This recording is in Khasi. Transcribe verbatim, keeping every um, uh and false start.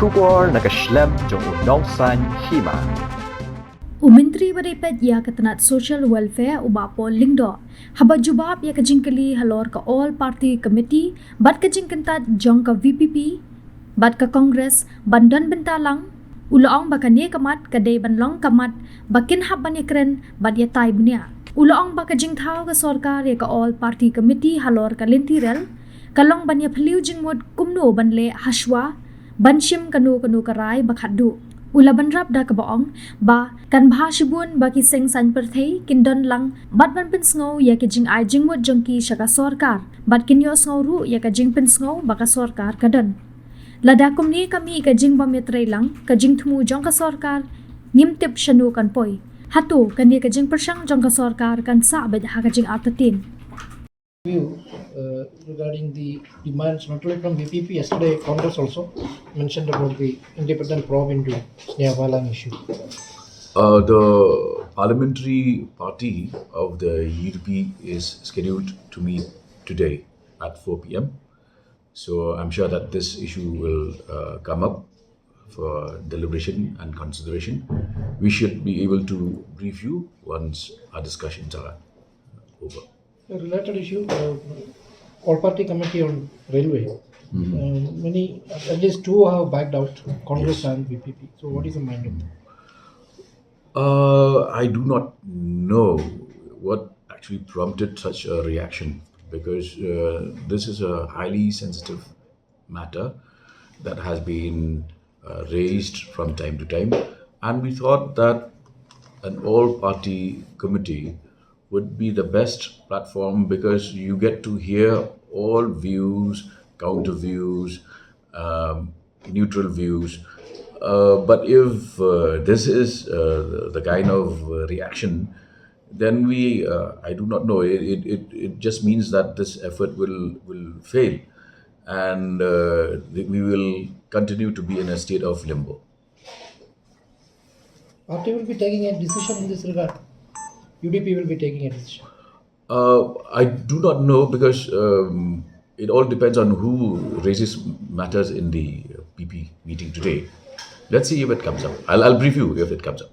Khubor na ka shlem jong u nongsan hima. U Myntri ba dei peit ïa ka tnat Social Welfare, u Bah Paul Lyngdoh, haba jubab ïa ka jingkylli halor ka All Party Committee bad ka jingkyntait jong ka V P P bad ka Congress ban don bynta lang, u la ong ba kane ka mat ka dei ban long ka mat ba kin hap ban ïakren bad ïatai bniah. U la ong ba ka jingthaw ka sorkar ïa ka All Party Committee halor ka lynti rel ka long ban ïaphylliew jingmut kumno ban leh hashwa ban shim kano kano ka rai ba khatduh. U la bynrap da kaba ong ba kan bha shibun ba ki seng saiñ pyrthei kin don lang bad ban pynsngew ïa ki jingai jingmut jong ki sha ka sorkar bad kin ïohsngew ruh ïa ka jingpynsngew ba ka sorkar ka don. Lada kumne ka mih ka jingbym ïatreilang, ka jingthmu jong ka sorkar ngim tip shano kan poi. Hato kane ka jingpyrshang jong ka sorkar kan sah beit ha ka jingartatien? View uh, regarding the demands not only from V P P, yesterday Congress also mentioned about the independent probe into Sniawbhalang issue. Uh, the parliamentary party of the U D P is scheduled to meet today at four p.m. So I'm sure that this issue will uh, come up for deliberation and consideration. We should be able to brief you once our discussions are over. A related issue, uh, All Party Committee on Railway. Uh, many, at least two have backed out, Congress and V P P. So what is the mind of that? Uh, I do not know what actually prompted such a reaction because uh, this is a highly sensitive matter that has been uh, raised from time to time, and we thought that an all-party committee would be the best platform because you get to hear all views, counter views, um, neutral views. Uh, but if uh, this is uh, the kind of uh, reaction, then we, uh, I do not know, it, it, it, it just means that this effort will, will fail and uh, th- we will continue to be in a state of limbo. Party will be taking a decision in this regard. U D P will be taking a decision. Uh, I do not know because um, it all depends on who raises matters in the P P meeting today. Let's see if it comes up. I'll, I'll brief you if it comes up.